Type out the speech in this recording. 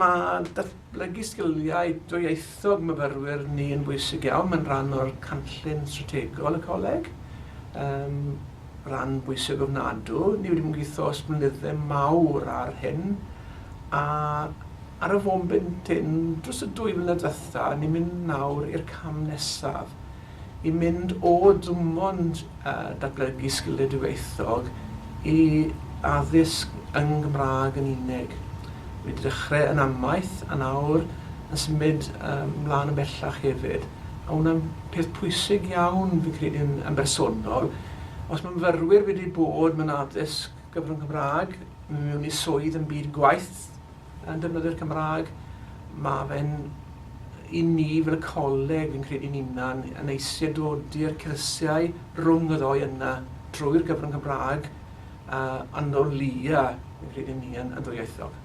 Mae datblygu sgiliau dwyieithog myfyrwyr ni yn bwysig iawn. Mae'n rhan o'r cynllun strategol y coleg. Um, rhan bwysig ofnadw. Ni wedi bod yn gweithio ers blynydde mawr ar hyn. A ar y foment hyn, dros y dwy flynedd diwetha, ni'n mynd nawr i'r cam nesaf. I mynd o dwmond uh, datblygu sgiliau dwyieithog i addysg yng Nghymraeg yn unig. Wedi dechrau yn amaeth a nawr yn symud um, mlaen yn bellach hefyd. A hwnna'n peth pwysig iawn fi'n credu yn, yn bersonol. Os mae myfyrwyr wedi bod mewn addysg gyfrwng Cymraeg, mewn i swydd yn byd gwaith yn defnyddio'r Cymraeg, mae fe'n i ni fel y coleg fi'n credu'n hunan yn eisiau dodi'r cyrsiau rhwng y ddoi yna drwy'r gyfrwng Cymraeg, uh, ond o leia fi'n credu ni yn, yn ddwyieithog.